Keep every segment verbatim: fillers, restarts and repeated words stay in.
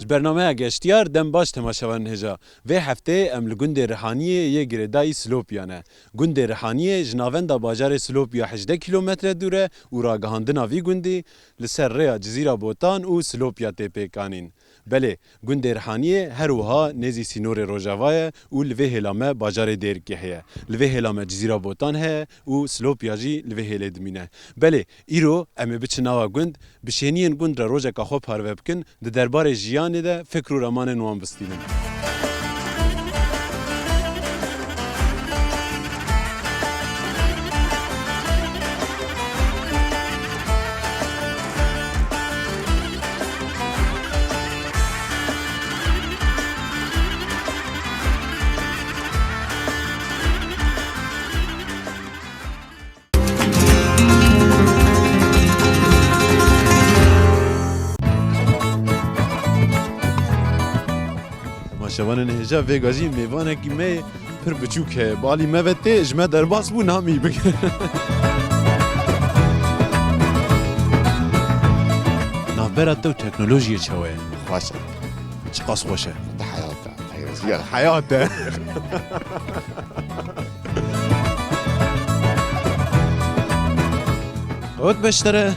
Bernameya Geştiyar, dem baş temaşevanên hêja. Vê hefteyê em li gundê Rihaniyê yê girêdayî Silopya ne. Gundê Rihaniyê ji navenda bajarê Silopya hejdeh kîlometre dûr e û ragihandina vî gundî li ser rêya Cizîra Botan û Silopya tê pêkanîn. Belê, gundê Rihaniyê her wiha nêzî sînorê Rojava ye û li vê hêla me bajarê Dêrikê heye. Li vê hêla me Cizîra Botan heye û Silopya jî li vê hêlê dimîne. Belê, îro em ê biçin nava gund, bi şêniyên gund re rojeka xwe parve bikin, di derbarê jiyanê de fikr û ramanên wan bistînin. Temaşevanên hêja, vêga jî mêvanekî me pir biçûk heye. Balî me ve tê, ji me derbas bû, namî bike. Navbera te û teknolojiyê çawa ye? Xweş e. Çiqas xweş e? Te heyat e. Heyat e. Qewet beştere.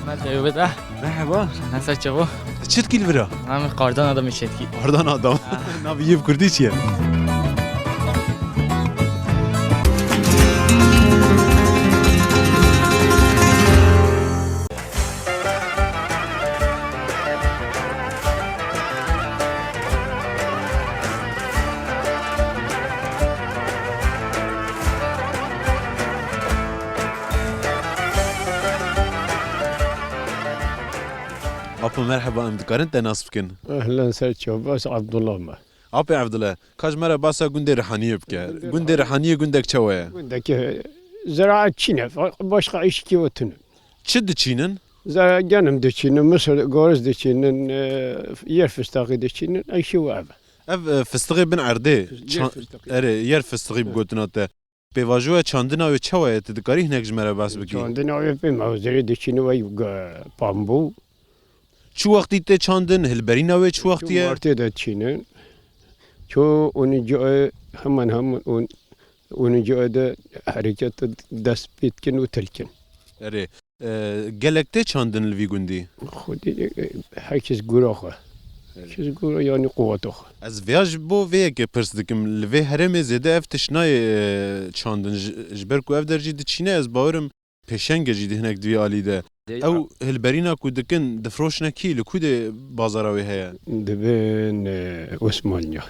Merhaba. Merhaba. Nasıl çavo? Çi dikî li vira? Namê Kardan Adam Çetkî. Kardan Adam. Ha. Navê yê bi kurdî çi ye? Apo merheba, em dikarin te nas bikin? Ehlen, ser çav, ez Abdullah me. Apê Evdile, ka ji me re basa gundê Rihaniyê bike. Gundê Gundê Rihaniyê gundek çawa ye? Gundekî ziraet çîne, fa-, başka îşkî we tune. Çi diçînin? Zira genim diçînin, misir, goriz diçînin, e, yer fistaqî diçînin, îşî we ev e. Ev, e, fistixê bin erdê. Yer çan-, fistixî. Erê, yer fistixî bi gotina te. Pêvajoya çandina wê çawa ye? Tu dikarî hinek ji me re behs bikî? Çandina wê pê mewzirê diçînin wey, e, pambû. Çi wextî tê çandin, hilberîna wê çi wextî ye? Ço Martê de çînin. Ço onî cayê hemen hemen on, onî cayê de hereket dest pê dikin û tilkin. Erê, e, gelek tê çandin li vî gundî? Xwedî, e, herkes gura xwe. Erê. Herkes gura, yanî quweta xwe. Ez vêya ji bo vê yekê pirs dikim, li vê herêmê zêde ev tişt nayê, e, çandin. Ji, ji ber ku ev der jî diçîne, ez bawerim pêşenge jî di hinek di vî alî de. Dê Ew hilberîna ku dikin, difroşne kî, li ku dê bazara wê heye? Dibin, e, Osmaniya.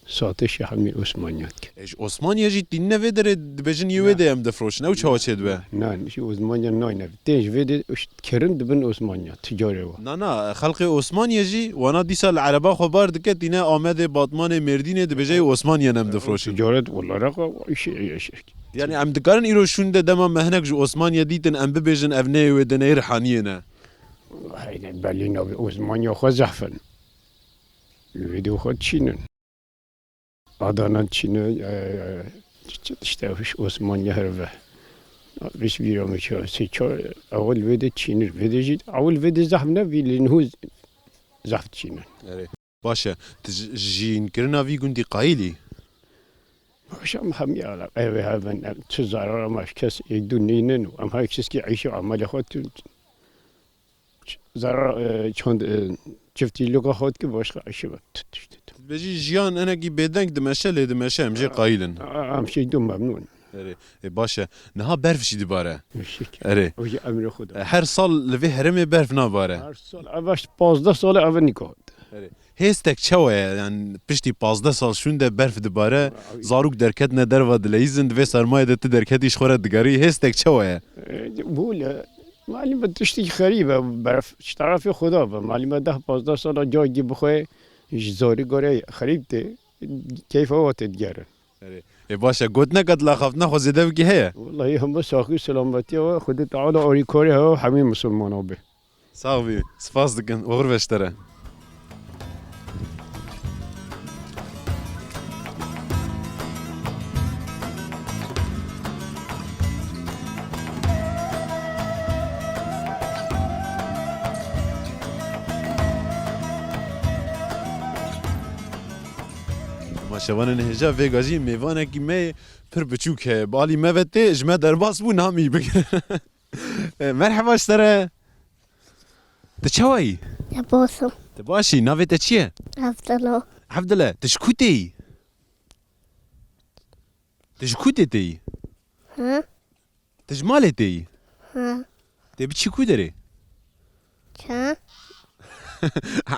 Satê Şêx Emîn Osmaniya dike. E, ji Osmaniya jî tînine vê derê dibêjin yê wê Na. de em difroşin. Ew çawa çêdibe? Na, ji Osmaniya nayne. Tên ji vê de ş-, kirin dibin Osmaniya, ticarê wa. Na, na, xelkê Osmaniya jî wana dîsa li ereba xwe bar dike, tîne Amedê, Batmanê, Mêrdînê dibêje yê Osmaniya em difroşin. Ticaret olarak o işi, işi. Yani em dikarin îro şûnde dema me hinek ji Osmaniye dîtin, em bibêjin ev neyê wê de neyê Rihaniyê ne? Heyne belî nabê, Osmaniya xwe zehf in. Li vê de xwe çînin. Adana çînin, e, işte Osmaniye her ve. Hiç bir yolu yok. Sê çar, ewil vê de çînir. Vê de jî, ewil vê de zehf ne, vî li niho zehf çînin. Erê. Baş e, tu ji, ji jiyînkirina vî gundî qayîl î? Baş em hemî ala, ev ê hev in, em çi zarara me ji kes êk du nînin û em her keskî eyşê û emelê xwe tu, ç-, zarar, e, çand, e, çiftî loka xwe dike, başka eyşê me tu, tu, tu, tu. Tu dibêjî jiyan hinekî bêdeng dimeşe, lê dimeşe, em jê qayîl in. A, a, em jê du memnûn. Erê, e, baş e. Niha berf jî dibare. Erê. O jî emrê Xuda. E, her sal li vê herêmê berf nabare. Her sal, ev pazdeh sal e, ev nîka hat. Erê. Hêstek çawa ye? Yani piştî pazdeh sal şûnde berf dibare, Ay. zarok derketine derva dileyîzin, di vê sermayê de tu derketî ji xwe re digerî. Hêstek çawa ye? E, bûle, malum e tiştekî xerîb e, berf ji terefê Xuda be. Malum e deh pazdeh sala cagî bixwe ji zarî gore xerîb tê, keyfa we tê digerin. Erê. Ê baş e, gotineka di laxaftina xwe zêde bikî heye? Wellahî hemû saxî û selametiya we, Xwedê Teala alîkarê hewe hemî misilmana be. Sax bî, spas dikin, oxir ve ji te re. Şevanên hêja vêga jî mêvanekî me pir biçûk heye. Bi alî me ve tê, ji me derbas bû, namî bigir. E, merheba ji te re. Tu çawa yî? Ya bosim. Tu baş î? Navê te çi ye? Evdilo. Evdile, tu ji ku tê yî? Tu ji ku tê tê yî? Hı? Tu ji malê tê yî? Hı. Tê biçî ku derê? Çi?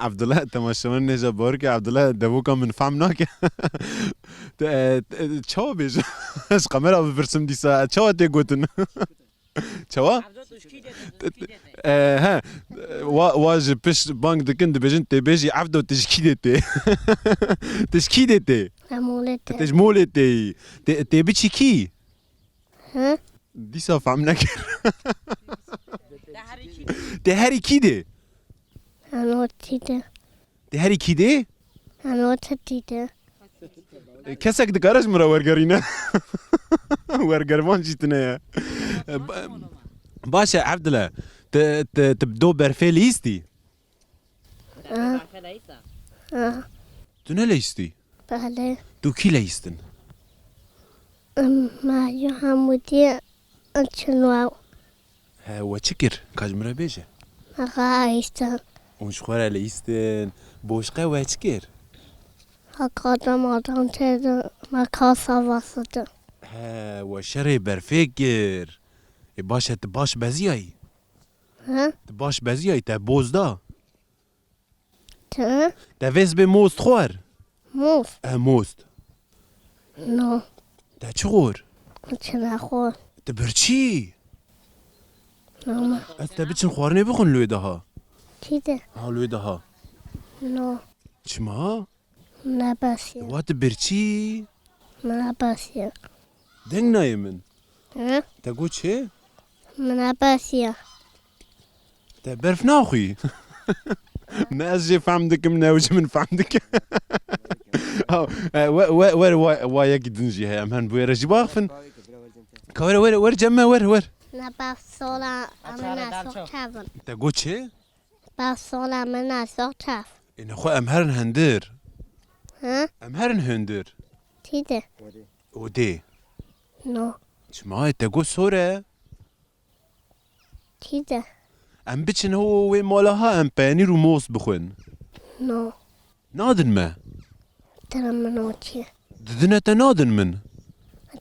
Evdile, temaşevanên hêja, bawer ke Evdile devoka min fehm nake. Te, e, te, çawa bêje? Ez kamera bipirsim dîsa. Çawa tê gotin? Çawa? Evdo tu ji kî dê te? Tu ji kî dê te? E, he. Wa, wa ji pişt bang dikin, dibêjin, tê bêjî Evdo tu ji kî dê tê? Tu ji kî dê tê? Em olê te. Te ji molê tê yî. Tê, tê biçî kî? Hı? Dîsa fehm nekir. Te herî kî dê? Te herî kî dê? Te herî kî dê? Ano te tî de. E, kesek dikare ji min re wergerîne? Wergervan jî tune ye. E, ba-, baş e, Evdile. Te, te, te do berfê lîstî? Ah. Ah. Tu ne leyîstî? Belê. Tu kî leyîstin? Em, me ji hemû dî çin we. He, we çi kir? Ka ji min re bêje. Me xwe leyîstin. Hûn ji xwe re leyîstin. Boşqe we çi kir? Hekatim adam têdin, me kasa vesitin. He, we şerê berfê kir. Ê baş e, tu baş beziyayî? He? Tu baş beziyayî, te boz da? Çi? Te vêz bê most xwar? Most? E, most. No. Te çi xwar? Çi nexwar? Tu birçî? Ama. Ez te biçin xwarinê bixwin lê daha. Çi de? Ha, lê daha. No. Çima? Nebesiye. Wa tu birçî? Nebesiye. Deng nayê min. Hı? Te got çi? Min nebesiye. Te berf naxwî? Ne ez jê fehm dikim, ne ew ji min fehm dike. Ha, e, we, we, wer, wa, wa yekî din jî heye. Em hen bi wê re jî baxifin. Ka were, were, wer cem me, wer, wer. Ne berf sola, em ne sox çavin. Te got çi? Berf sola min ne sox çav. Ê nexwe em herin hindir. Hı? Em herin hindir. Çi de? Odê. No. Çima te got sor e? Çi de? Em biçin ho wê mala ha, em penîr û most bixwin. No. Nadin me. Dila min o çi? Didine te nadin min.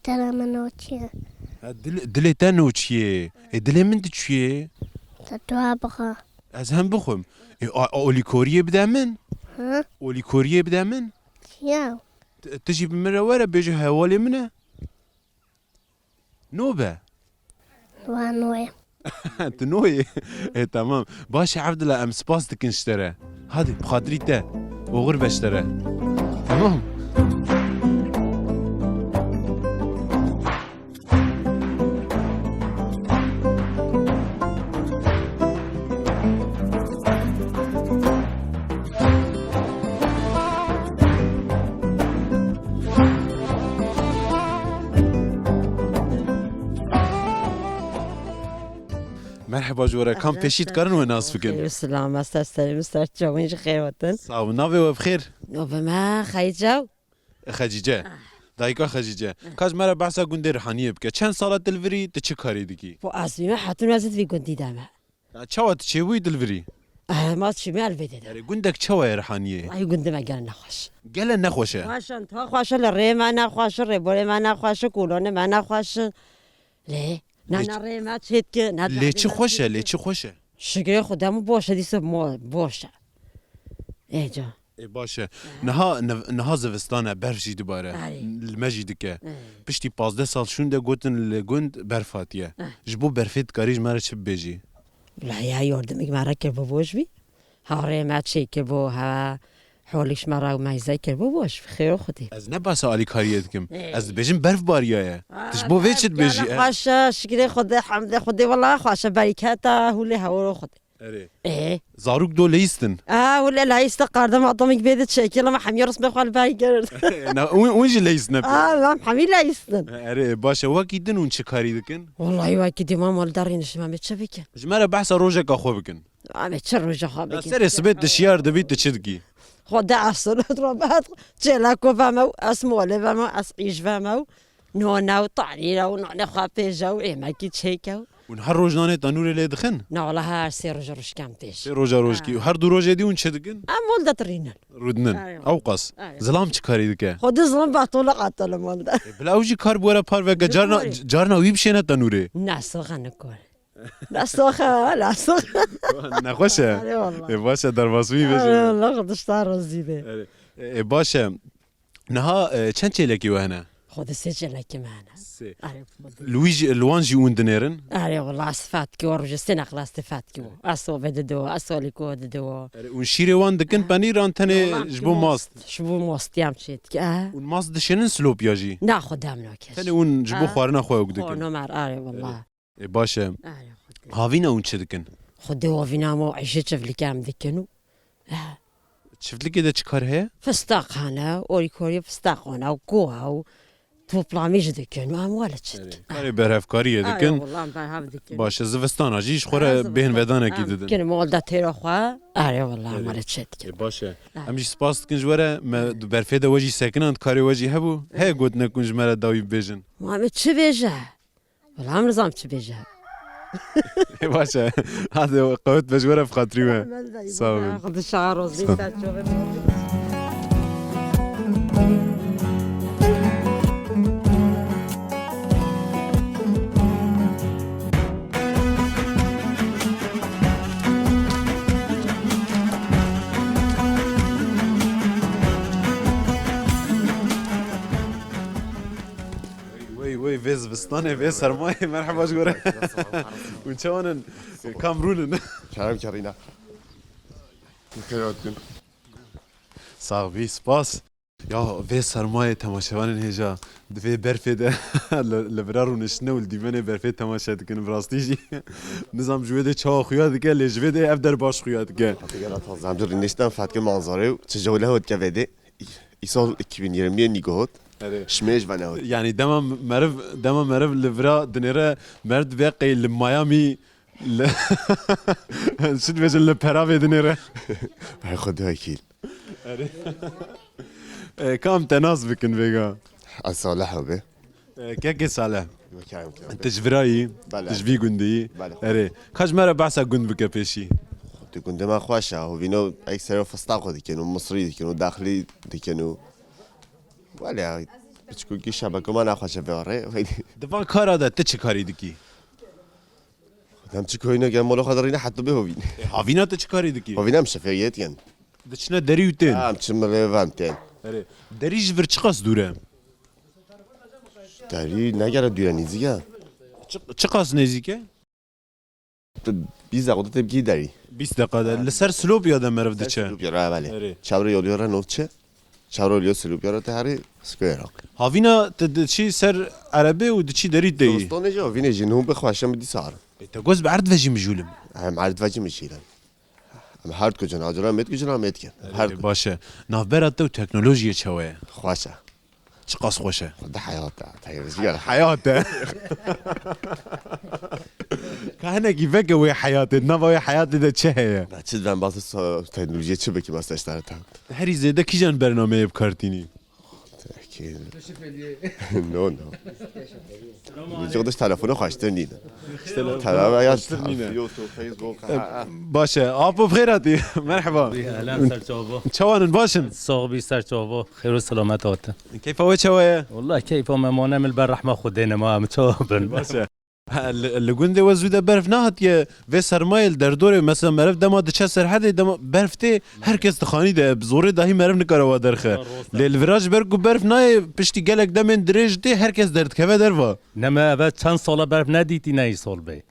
Dila min o çi? Ha, dil-, dilê te no çiyê? Ê, dilê min di çiyê? Te dua bixe. Ez hem bixwim. Ê, a, a, olîkoriyê bide min. Hı? Olîkoriyê bide min. Çiya? T-, tu jî bi min re were bêje hewalê min e. No be. Wa no ye. Tu no yê? E, tamam. Baş e, Evdila, em spas dikin ji te re. Hadi, bi xatirî te. Oxir be ji te re. Tamam. Merheba ji we re, kam pêşî dikarin we nas bikin? Xêr û silam, ez ser serê min ser çavên ji xêr hatin. Sax bin, navê we bi xêr? Navê me Xeyca. Xecîce. Ah. Dayika Xecîce. Ah. Ka ji me re behsa gundê Rihaniyê bike. Çend sala tu li virî, tu çi karî dikî? Bu ez bîme hetûn ez di vî gundî de me. Ya çawa tu çêbûyî tu li virî? Eh, ma çîme el vê de. Erê, gundek çawa ye Rihaniyê? Ay, gundê me gele nexweş. Gele nexweş e? Xweş e, ta xweş e, li rê me nexweş e, rêborê me nexweş e, kolonê me nexweş e. Lê, ne, lê ne rê me çêdike, ne. Lê çi xweş e, lê çi xweş e? Şigrê Xwedê min boş e, dîsa mo-, boş e. Ê ca. Ê, baş e. Aha. Niha, niv-, niha zivistan e, berf jî dibare. Erê. Li me jî dike. Erê. Piştî pazdeh sal şûnde gotin li gund berf hatiye. Eh. Ji bo berfê dikarî ji me re çi bibêjî? Bila ya yordimik me re kir, bû boş bî. Ha rê me çê kir bû, ha holîş me re û meyzey kir, bû boş bî. Xêro Xwedê. Ez ne behsa alîkariyê dikim. Ê. Ez dibêjim berf bariyaye. Ah, tu ji bo vê çi dibêjî? Xweş e, şikrê Xwedê, hemdê Xwedê, wela xweş e, berîketa hûlê hewro Xwedê. Erê. Ê. Zarok do leyîstin? A, wile leyîste, qardem atomîk bê de çekil, ama hemî rismê xwe li ber girt. Na, hûn, hûn jî leyîst ne pê? A, em hemî leyîstin. Erê, baş e, wekî din hûn çi karî dikin? Wallahî wekî din, ma mal derî nişim, em ê çi bikin? Ji me re behsa rojeka xwe bikin. Em ê çi roja xwe bikin? Ya serê sibê tu şiyar dibî, tu çi dikî? Xwedê esilot robet, çêleko veme û ez molê veme û ez îş veme û none û tanîre û nonê xwe pêje û êmekî çêke û. Hûn her roj nanê tenûrê lê dixin? Na wala her sê roj rojkem pêj. Sê roja rojkî. Ha. Her du rojê dî hûn çi dikin? Em mol de tirînin. Rûdinin. Eywa. Ew qas. Eywa. Zilam çi karî dike? Xwedê zilam batola qatele mol de. E, bila ew jî kar bi we re parve ke. Carna, carna wî bişêne tenûrê. Ne soxe nikor. La soxe, la soxe. Nexweş e. Erê wallah. Ê, baş e, derbasbûyî bêje. Erê wallah, Xwedê ji te razî be. Erê. Ê, baş e. Niha, e, çend çêlekî we hene? Xwedê sê çêlekî me hene. Sê. Erê, Xwedê. Li wî jî, li wan jî hûn dinêrin? Erê wallah, ez fat ki war rojê sê nexlas te fat ki wo. Ez so ve dido, ez so liko dido. Erê, hûn şîrê wan dikin penîran tenê ji bo mast? Ji bo mast yam çêt ki, e. Hûn mast dişênin silopya jî? Na, Xwedê em nakin. Tenê hûn ji bo xwarina xwe ew dikin. Xwarina me, erê wallah. Erê. Ê, baş e. Erê, Xwedê. Havîna hûn çi dikin? Xwedê havîna me û êşê çivlîkê em dikin û, eh. Çivlîkê de çi kar heye? Fistaq hene, orîkorî fistaq hene û koha û toplamî jî dikin û em wele çi dikin. Erê, karê berhevkariyê dikin. Erê, wela em berhev dikin. Baş e, zivistana jî ji xwe re bêhnvedanekî didin. Dikin, mol de têra xwe. Erê, wela em wele çi dikin. Ê, baş e. Em jî spas dikin ji we re, me di berfê de we jî sekinand, karê we jî hebû. Heye gotinek hûn ji me re dawî bibêjin? Ma em çi bêje? Wela em nizam çi bêje. Ê, baş e. Hadi qewet be ji we re bi xatirî me. Sağ olun. Xwedê şaha rozî ser çavê. Wey, wey, vê zivistanê, vê sermayê, merheba ji we re. Hûn çawan in? Kamrûn in? Kerem kerîna. Xêr hatin. Sax bî, spas. Ya, vê sermayê temaşevanên hêja, di vê berfê de li, li vira rûniştine û li dîmenê berfê temaşe dikin, bi rastî jî. Nizam ji wê dê çawa xuya dike, lê ji vê dê ev der baş xuya dike. Hatice ra tazem ji rînişten fetke manzarê û çi jewle hot ke vê dê. Îsal iki bin yirmi nîgo hot. Erê. Şimê ji ve nehot. Yanî dema meriv, dema meriv li vira dinêre, meriv dibe qey li Miami, li, çi dibêjin, li peravê dinêre. Ay Xwedê wekîl. Erê. E, kam te nas bikin vêga? Ez Salih abi. E, kekê Salih. Kerem, kerem. Tu ji vira yî? Belê. Tu ji vî gundî yî? Belê. Erê. Ka ji me re behsa gund bike pêşî. Di gundê me xweş e. Hovîno eksero fistaqo dikin û misrî dikin û daxilî dikin û Wele ya, piçkûkî şebeke me naxweşe vê arê. Di van kara de tu çi karî dikî? Dem çi koyne gel mola xwe derîne heta bê hovîn. E, havîna tu çi karî dikî? Hovîna em şefê yê dikin. Diçine derî û tên? Ha, em çi milê ve em tên. Erê. Derî ji vir çiqas dûr e? Derî ne gere dûr e, nêzîk e. Çi, çiqas nêzîk e? Tu bîst deqa te bikî derî. Bîst deqa de. Ha. Li ser Silopya de meriv diçe. Ser Silopya re, belê. Erê. Çevre yolya re nov çi? Çevre yolya Silopya re te herî sikoyê re. Havîna te diçî ser erebê û diçî derî te yî. Zivistanê jî, havînê jî, nû bi xweşe min dîsa re. E, te goz bi erd ve jî mijûlim. Em erd ve jî mijîlin. Em her dikujin, acura mêt kujin, em mêt kin. Her Erê, baş e. Navbera te û teknolojiyê çawa ye? Xweş e. Çiqas xweş e. Xwedê heyat e. Teknolojî gel. Heyat e. Ka hinekî veke wê heyatê, nava wê heyatê de çi heye? Na çi ben bazı so-, teknolojiyê çi bikim ez teştare tam. Herî zêde kîjan bernameyê bi kar tînî? Ki-, no, no. Cık dış telefonu kaçtır nîdi. Telefon ya kaçtır nîdi. YouTube, Facebook, ha, ha. Baş e. Apo bi xêr hatî. Merhaba. Ehlen ser çavo. Çawan in, baş in? Sağ bî ser çavo. Xêr û selamet hatin. Keyfa we çawa ye? Wallah keyfa me mane mil ber rehma Xwedê nema em çawa bin. Baş e. Ha, li, li gundê we zû de berf nehatiye, vê sermayê li derdorê, mesela meriv dema diçe serhedê, dema berf tê, her kes dixanî de, bi zorê dahî meriv nikare wa derxe. Lê li vira ji ber ku berf nayê, piştî gelek demên dirêj tê, her kes derdikeve derva. Neme eve çend sala berf nedîtî ne îsal bê.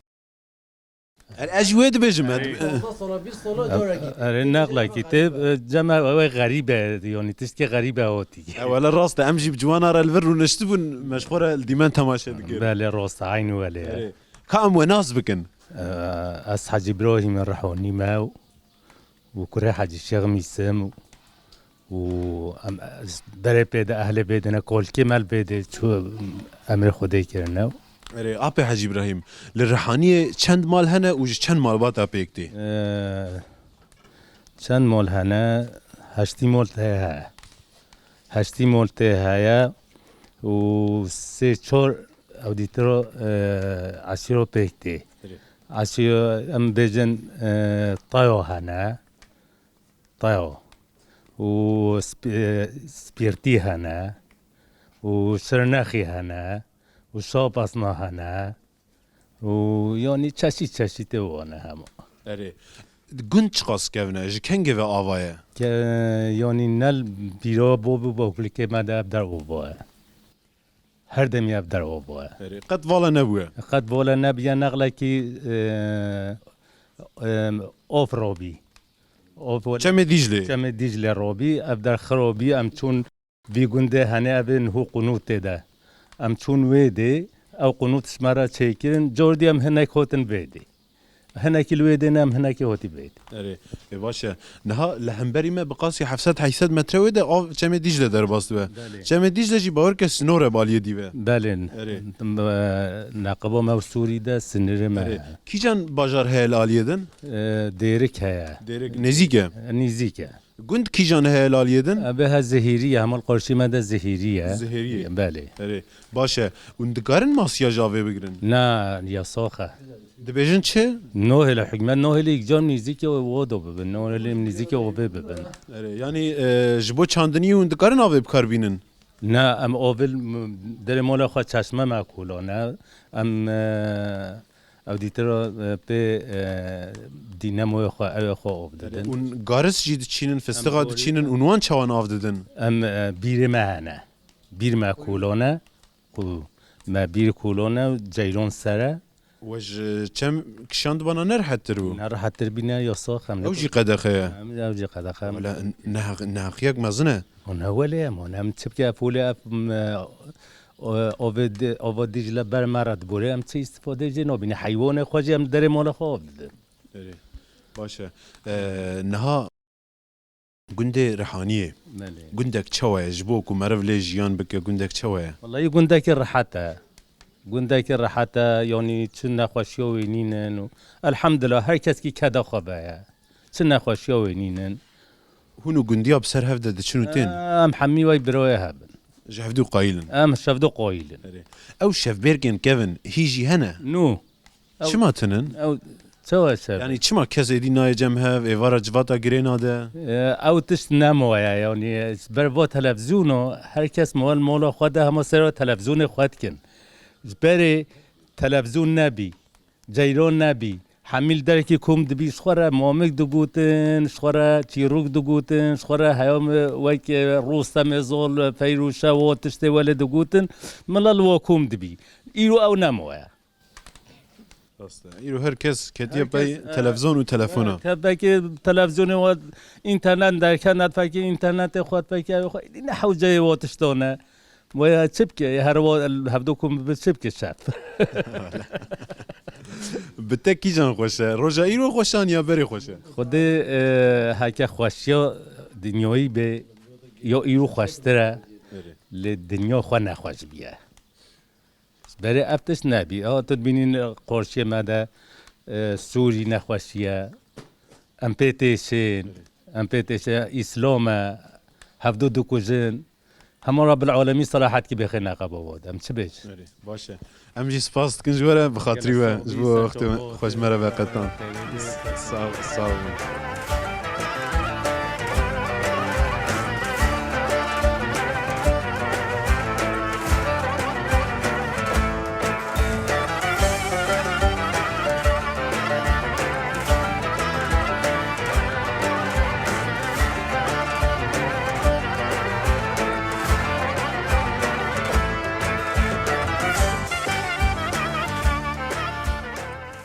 Er, ez ji wê dibêjim, ez dib-, Sola, bîst sola, dora git. Erê neqlekî tê, e, cem ew ê xerîb e, yanî tiştkê xerîb e hatî. E, wele rast e, em jî bi ciwana re li vir rûniştibûn, me ji xwe re li dîmen temaşe dikir. Belê rast e, eynî welê ye. Erê. Ka em we nas bikin? E, ez Hecî Îbrahîm Rehanî me û kurê Hecî Şêx Mîsim û û em, ez berê pê de, ehlê pê de ne, kolkê me li pê de çû, emrê Xwedê kirine. Erê, apê Hecî Îbrahîm, li Rihaniyê çend mal hene û ji çend malbata pêk tê? Ee, çend mal hene? Heştî mol tê heye. Heştî mol tê heye û sê çor ew dîtiro, e, eşîro pêk tê. Erê. Eşîro em bêjin, e, tayo hene. Tayo. Û sp-, e, spîrtî hene. Û şirnexî hene. Û şapasna hene. Û yanî çeşît çeşîtê wan e hema. Erê. Gund çiqas kevn e? Ji kengê ve ava ye? Ke, yanî nel bîra bo bi boklikê me de ev der ova ye. Her demî ev der ova ye. Erê. Qet vala nebûye? Qet vala nebûye, nexlekî, e, e, of robî. Of Çemê Dîclê? Çemê Dîclê robî, ev der xirobî, em çûn Vî gundê hene ev ê niho qunût tê de. Em çûn wê dê, ew qunût ji me re çêkirin, cor dî em hinek hotin vê dê. Hinekî li wê dê ne, em hinekî hotî vê dê. Erê, ê baş e. Niha li hemberî me bi qasî heft sed heyşt sed metre wê de av Çemê Dîcle derbas dibe. Belê. Çemê Dîcle jî bawer ke sinor e baliyê dî ve. Belê. Erê. Em, e, neqeba me û Sûrî de sinirê me. Erê. Kîjan bajar heye li aliyê din? E, Dêrik heye. Dêrik nêzîk e? Nêzîk e. Gund kîjan heye li aliyê din? Ebe he Zehîrî ye, hemal qarşî me de Zehîrî ye. Zehîrî ye. Belê. Erê, baş e. Hûn dikarin masiya ji avê bigirin? Na, yasax e. Dibêjin çi? Nohêle, hikûmet Nohêle yekcar nêzîkê wê do bibin, Nohêle nêzîkê avê bibin. Erê, yanî, e, ji bo çandiniyê hûn dikarin avê bi kar bînin? Na, em avê li m-, derê mala xwe çeşme me kolane. Em, e, Ew dîtir, e, pê, e, dînemoyê xwe, ewê xwe av didin. Hûn garis jî diçînin, fistiqa diçînin, hûn wan çawan av didin? Em, e, bîrê me hene. Bîr me kolone, ku me bîr kolone, ceyron sere. We ji çem kişand bana ne rehettir bû? Ne rehettir bî, ne yasax em. Ew jî qedexe ye? Em, ew jî qedexe em. Wele ne, ne heqiyek mezin e. Hûn hewelê em, hûn em çi bike, ev holê ev, m, e, O, ova Di-, ova Dîcle ber me re dibore, em çi îstîfadeyê jê nabîne? Heywanê xwe jî em derê mala xwe av didin. Erê. Baş e. E, niha gundê Rihaniyê. Belê. Gundek çawa ye? Ji bo ku meriv lê jiyan bike, gundek çawa ye? Wellahî gundekî rehet e. Gundekî rehet e, yanî çi nexweşiya wê nînin û elhamdulillah her kes kî keda xwe ve ye. Çi nexweşiya wê nînin. Hûn û gundiya bi ser hev de diçin û tên? Em hemî wey birayê hev in. Ji hevdû qayîl in? Em ji hevdû qayîl in. Erê. Ew şevbêrkên kevin hî jî hene? Nû. Ew, çima tinin? Ew çawa şev? Yanî çima kes êdî nayê cem hev, êvara civata girê nade? E, ew tişt nemaye, yanî ji ber va televîzyona her kes mal mola xwe de hema ser televîzyonê xwe dikin. Ji berê televîzyon nebî. Ceyran nebî. Hemî li derekî kom dibî, ji xwe re mamik digotin, ji xwe re çîrok digotin, ji xwe re heyam wek, e, Rostemê Zal, Feyrûşe, wa tiştê welê digotin. Mila li wa kom dibî. Îro ew nemaye. Rast e. Îro her kes ketiye pey televîzyon û telefona. Her kes, e, tevbekê televîzyonê wa, înternet derkene, fekê înternetê xwe, fekê ew xwe. Ne hewceyê wa tiştan e. Waya çi bike? Her wa hevdo ku bi çi bike şev? Bi te kîjan xweş e? Roja îro xweş an ya berê xweş e? Xwedê, e, heke xweşiya dinyayî bê, ya îro xweştir e. Erê. Lê dinya xwe nexweş biye. Berê ev tişt nebî. Ha, tu dibînî qarşiyê me de, e, Sûrî nexweşiye. Em pê têşên, em pê têşe, Îslam e, hevdu dikujin. Hema Rabbil Alemîn selahetkî bêxê neqeba we de. Em çi bêjin? Erê, baş e. Em jî spas dikin ji we re, bi xatirî we, ji bo wextê we xwe ji me re veqetan. Sağ, sağ olun.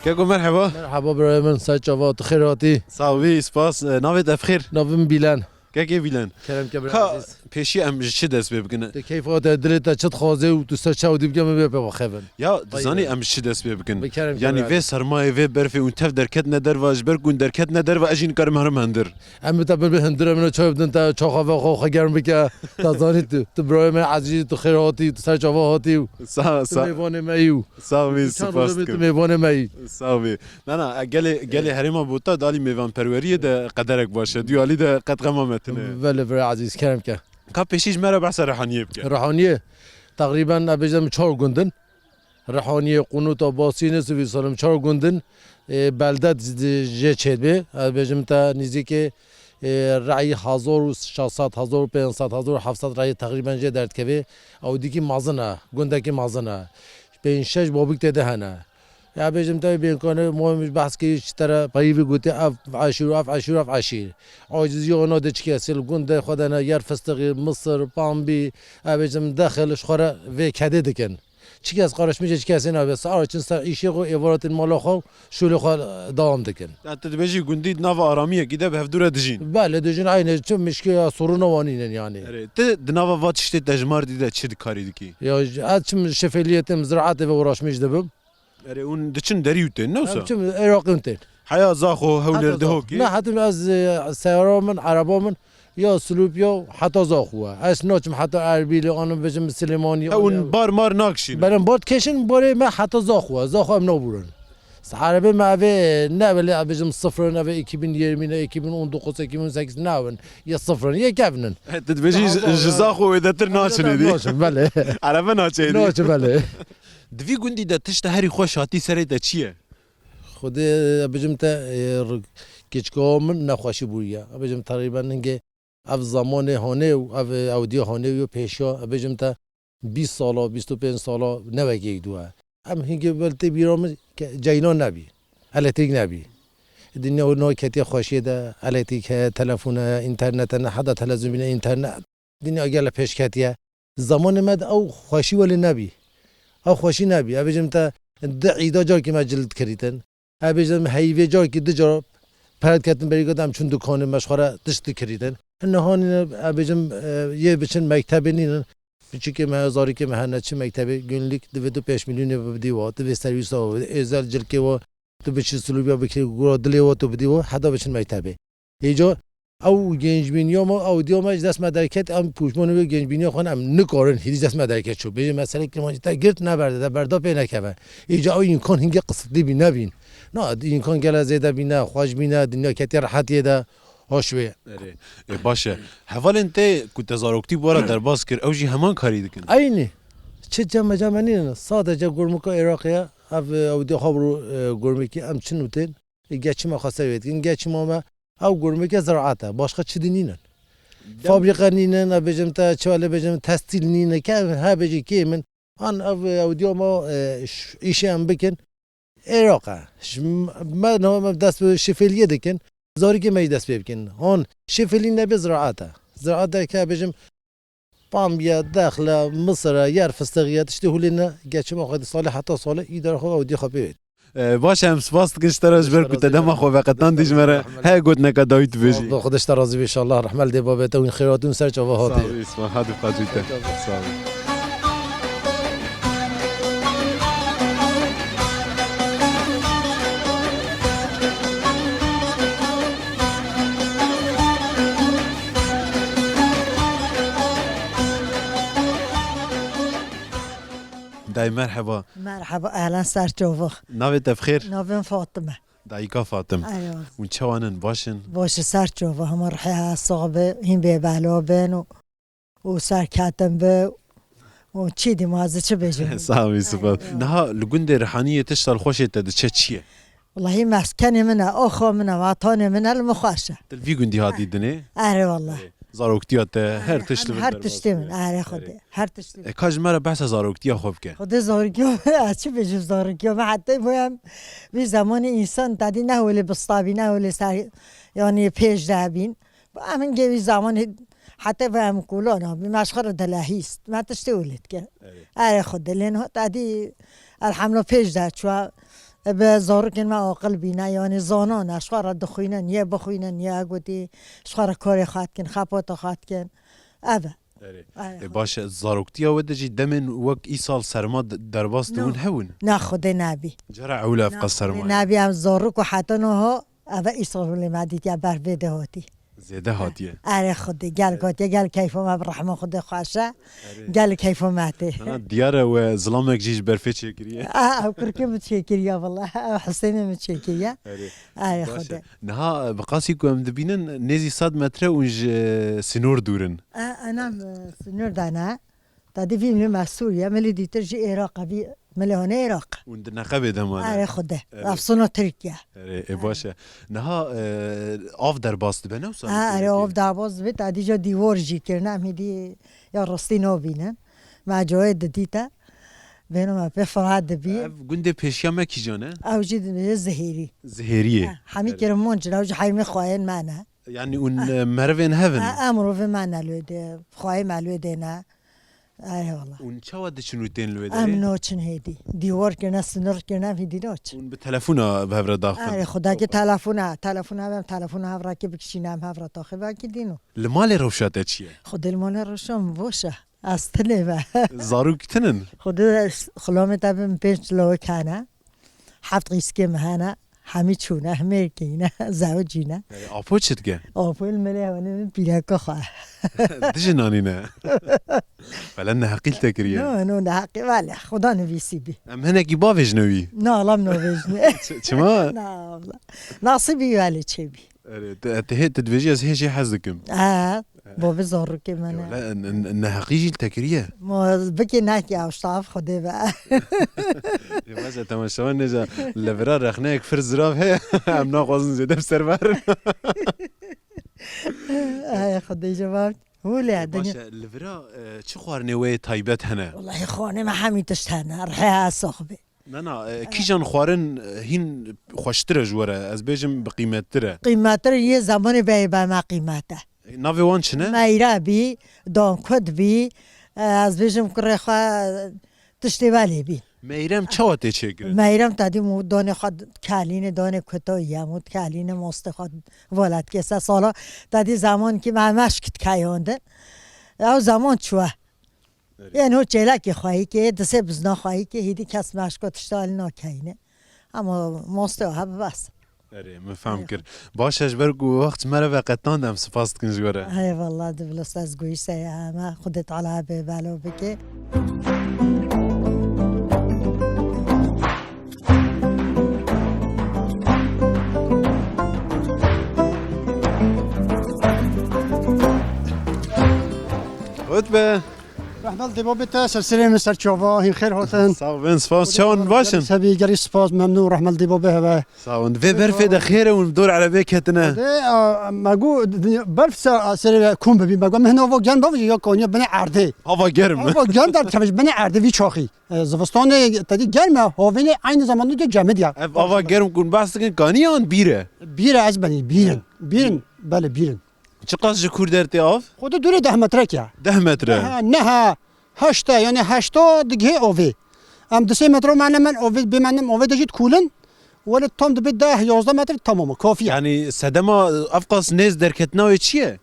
Keko, merheba. Merheba birayê min, ser çava, tu xêr hatî. Sağ ol, spas. E, navê te bi xêr? Navê min Bîlen. Kekê Bîlen. Kerem ke Ka-, birayê ezîz. Pêşî em ji çi dest pê bikin? Te keyfa te, dilê te çi dixwaze û tu ser çaw dî bike, min bê pê xevin. Ya, dizanî em ji çi dest pê bikin? Bi kerem Yanî kerem. Vê sermayê, vê berfê hûn tev derketine derva, ji ber ku hûn derketine derva, ez jî nikarim herim hundir. Em bi te bin, bi hundir, em çaw bidin te, çaxa ve xwe, xwe germ bike. Te zanî tu, tu birayê me ezîz, tu xêr hatî, tu ser çava hatî û Sağ, tu sağ. Mêvanê me yî û Sağ bî, tu çend spas rojê bê tu dikim. Mêvanê me yî. Sağ bî. Na, na, e, gelê, gelê herêma Bota di alî mêvanperweriyê de qederek baş e. Dû alî de qet xema me tune. Belê, birayê ezîz, kerem ke. Ka pêşî ji me re behsa Rehaniyê bike. Rehaniyê, teqrîben, e, bêjim çar gund in. Rehaniyê, Qunûta, Basînê, Sivî Salim, çar gund in. E, belde di, di, jê çêdibê. Ez bêjim te nîzîkê, e, reyî hezar û şeş sed, hezar û pênc sed, hezar û heft sed reyî teqrîben jê derdikevê. Ew dîkî mezin e, gundekî mezin e. Pênc şeş babîk tê de hene. Ya bêjim te bênkane, ma min behs kir, ji te re peyî vî gotê, ev eşîr, ev eşîr, ev eşîr. Aciziya wana de çi kesê li gund de xwe de ne, yer fistixî, misir, pambî, ya bêjim dexil ji xwe re vê kedê dikin. Çi kes qarişmî çi kesê nabe, sar çin ser îşê xwe, êvaratên mala xwe, şûlê xwe dewam dikin. Ya tu dibêjî gundî di nava aramiyekî de bi hevdû re dijîn? Belê, dijîn, eynê çi mişkê ya sorûna wan nînin yanî. Erê, tu di nava va tiştê te ji mar dî de çi dikarî dikî? Ya, ez çim şefeliyê tim, ziraetê ve uğraşmîş dibim. Erê, hûn diçin derî û tên, ne wisa? Em çim Iraqî û tên. Heya Zaxo, Hewlêr, Heta Dihokê? Zaxo. Ne, hetim ez, e, seyara min, ereba min, ya Silûp ya heta Zaxo e. Ez naçim heta Erbîlê, anim bêjim Silêmaniyê. Ha, hûn bar mar nakişînin? Belê, bar dikêşin, barê me heta Zaxo e. Zaxo em naburin. Erebê me evê ne belê, ez bêjim sıfırın, evê iki bin yirmi ne, iki bin on dokuz, iki bin on sekiz nabin. Ya sıfırın, ya kevnin. He, tu dibêjî ji, ji Zaxo wêdetir naçinê dî. Naçin, belê. Erebe naçê dî. Naçin, belê. Di vî gundî de tişta herî xweş hatî serê te çi ye? Xwedê, e, bêjim te, e, r-, keçika min nexweşî bûye. E, bêjim teqrîben hingê ev zamanê hanê û ev, e, ewdiya hanê û pêşiya, e, bêjim te bîst sala, bîst û pênc sala ne wekî yek dû e. Em hingê bel tê bîra min ke ceyna nebî. Elektrîk nebî. Dinya nû ketiye xweşiyê de, elektrîk heye, telefon heye, înternet hene, heta televîzyon bîne, înternet. Dinya gele pêş ketiye. Zamanê me de ew xweşî welê nebî. Ew xweşî nebî. Ez bêjim te di îda carkê me cil dikirîtin. Ez bêjim heyvê carkê du car pere diketin berî gotin em çûn dikanê me ji xwe re tişt dikirîtin. Niha nîne ez bêjim, e, yê biçin mektebê nînin. Piçikê me, zarikê me hene çi mektebê, günlük divê du pênc milyonê bidî wa, divê servîsa wa, özel cilkê wa, tu biçî Silûbiya bikirî, gura dilê wa tu bidî wa, heta biçin mektebê. Îca ew gencbîniya me, ew diya me ji dest me derket, em pûşmanê wê gencbîniya xwe ne, em nikarin hîdî ji dest me derket çû. Bêjê meselê kirmancî te girt neberde, te berda pê nekeve. Îca ew îmkan hingê qisitli bî nebîn. Na, îmkan gele zêde bîne, xweş bîne, dinya ketiye rehetiyê de, hoş wê. Erê, e, baş e. Hevalên te ku te zaroktî bi we re derbas kir, ew jî heman karî dikin? Eynî. Çi cem me cem me nînin. Sadece gurmika Iraqê ye. Ev, ew diya xwe bi ro, e, gurmikî em çin û tên. Geçima xwe ser wê dikin. Geçima me ew gurmeke ziraet e. Başqa çi di nînin. Dem- Fabrîke nînin, ez bêjim te, çi wele bêjim, testîl nînin. Ke he bêjî kêm in. An ev, ew diya ma, e, ş-, îşê em bikin. Iraq e. Ş-, me, me niha me dest bi şifêliyê dikin. Zarikê me jî dest pê bikin. Han şifêlî nebe ziraet e. Ziraet e ke bêjim, Pambiye, dexle, misire, yer fistixiye, tiştê hulê ne, geçima xwe di salê heta salê, îdara xwe ew dî xwe pê. E, baş e, em spas dikin ji te re ji ber ku te dema xwe veqetandî ji me re. He gotineka dawî tu bêjî. Xwedê ji te razî be inşallah. Rehmet dê babê te, wî xêratî û ser çava hatî. Sağ ol, Îsmail. Hadi bi xatirî te. Sağ ol. Dayê merheba. Merheba, ehlen ser çavux. Navê te bi xêr? Navê min Fatime. Dayika Fatim. Eyvallah. Hûn çawan in, baş in? Baş e, ser çavux, hema rihê sax be, hîn bê bela bin û û serketin bi û çi dî ma ez çi bêjim? Sağ ol, Yusuf. Eyvallah. Niha li gundê Rihaniyê tişta li xweşê te diçe çi ye? Wellahî meskenê min e, oxo min e, vatanê min e, li min xweş e. Tu li vî gundî hatî dinê? Erê wallah. Zaroktiya te, her tişt li vir derbas bûye. Her tiştê min, erê Xwedê. Her tiştê min. E, ka ji me re behsa zaroktiya xwe bike. Xwedê zaroktiya, ez çi bêjim zaroktiya me, heta boyem vî zemanê însan tedî ne holê bistabî, ne holê ser, yanî pêş de hebîn. Em hingê wî zemanê heta ve em kolana bî, me ji xwe re delehîst. Me tiştê wê lê dike. Evet. Erê Xwedê, lê niha te dî, elhamdulillah, pêş de çûye. Bi zarokên me aqil bîne, yanî zana ne, ji xwe re dixwînin, yê bixwînin, yê gotî, ji xwe re karê xwe dikin, xebata xwe dikin. Ev e. Erê. Erê, E, xwe. Baş e, zaroktiya we de jî demên wek îsal serma de-, derbas dibûn No. hebûn? Na, Xwedê nabî. Cara ewle ev Na, qas serma Xwedê ye? nabî, em zarok û heta niha eve îsal hûn lê me dîtiye berf vê de hatî. Zêde hatiye. Erê Xwedê, gel hatiye, gel keyfa me bi rehma Xwedê xweş e. Erê. Gel keyfa me tê. Ana diyar e we zilamek jî ji berfê çêkiriye. A, ew kurkê min çêkiriye wele. Ew Husênê min çêkiriye. Erê. Erê Baş e. Xwedê. Niha, e, bi qasî ku em dibînin, nêzî sed metre û ji, e, sînor dûr in. E, enem, e, sînor de ne. Te dî vî milê me Sûriye, milê dîtir jî Êraq e, vî milê hane Êraq. Hûn di neqebê de mane. Erê Xwedê. Erê. Rafsona Tirkiye. Erê, e, baş e. Niha, e, av derbas dibe, ne wisa Ha, erê, av derbas dibe, te dî ca dîwar jî kirine, em hêdî ya rastî nabînin. Me coyê didîte. Bêno me pê ferhat dibî. Ev gundê pêşiya me kîjan e? Ew jî dibê Zihêrî. Zihêriyê. Ha, hemî Erê. Kirmanc in, ew jî hemî xwayên me ne. Yanî hûn, e, merivên hev in? Ha, em mirovên me ne lê de, xwayê me lê de ne. Erê wele. Hûn çawa diçin û tên li wê derê? Em naçin hêdî. Dîwar kirine, sinir kirine, em hêdî naçin. Hûn bi telefona bi hev re daxin? Erê, Xwedakî telefona, telefona em, telefona hev re kê bikişîne, em hev re taxî vekî dîno. Li malê rewşa te çi ye? Xwedê li malê rewşa min baş e. Ez tinê me. Zarok tinin? Xwedê ez xulamê te bim pênc lawik hene. Heft qîskê min hene. Hemî çûne, hemê kîne, zewicîne. E, apo çi dike? Apo li melê hewanê min pîreka xwe. Dijî nanîne. Wele neheqî li te kiriye. No, no, neheqî, wele, Xuda nivîsî bî. Em hinekî bavêjine wî. Na, wele em navêjine. Çi-, çima? Na, wele. Nasîbî wele çêbî. Erê, te, te hê, tu dibêjî ez hê jê hez dikim. Ha, bo bi zarokê me ne. Wele, n-, n-, neheqî jî li te kiriye. Ma bikê nekî ew ştav Xwedê be. Ê, baş e, temaşevan nêja, li vira rexneyek fir zirav heye, em naxwazin zêde bi ser verin. Ay, Xwedê cevab. Hûlê, Ê, baş dinya- e, li vira, e, çi xwarinê we yê taybet hene? Welahi xwarinê me hemî tişt hene, rihê esox bê. Na, na, e, kîjan xwarin, e, hîn xweştir e ji we re? Ez bêjim bi qîmettir e. Qîmettir yê zemanê beyê be me qîmet e. E, navê wan çi ne? Meyre bî, dankud bî, e, ez bêjim kurê xwe, e, tiştê welê bî. Meyrem çawa tê çêkirin? Meyrem te dî mû danê xwe kelîne, danê kutayî ye, mû kelîne mostê xwe volet kese sala. Te dî zeman ki me meşk dikeyandin. Ew zeman çûye. Erê. Yên ho çêlekê xweyî ke, disê bizna xweyî ke, hêdî kes meşko tişta li nakeyne. Ama mostê wa hebe bes. Erê, min fehm kir. Baş e, ji ber ku wext ji me re veqetand, em spas dikin ji we re. Eyvallah, dibilis ez goyî seye heme. Xwedê Teala hebe belo bike. Hot be. Rehmet dê babê te, ser serê min, ser çava, hîn xêr hatin. Sağ ol, ben spas. Çawan baş in? Sebî gerî spas, memnûn, rehmet dê babê heve. Sağ ol. Vê berfê de xêr e, hûn bi dor erebê ketine. Dê, a, me got, dinya, berf ser, serê ve kom bibî. Me got, me hin hava germ bavêje ya kaniya binê erdê. Hava germ. Hava germ der tevij binê erdê vî çaxî. E, zivistanê te dî germ e, havînê aynı zamanda de cemid ya. Ev ava germ kun behs dikin kaniya an bîr e? Bîr e, ez benî, bîrin. Bîrin, belê bîrin. Çiqas ji kûr dertê av? Xwedê dûrê deh metrek ya. Deh metre? Neha, neha, heşt e, yani heşta digihê avê. Em du sê metre mane men avê, bê menim avê de jî dikulin. Wele tam dibe deh, yazdeh metre tamam, kafî ye. Yani sedema evqas nêz derketina wê çi ye?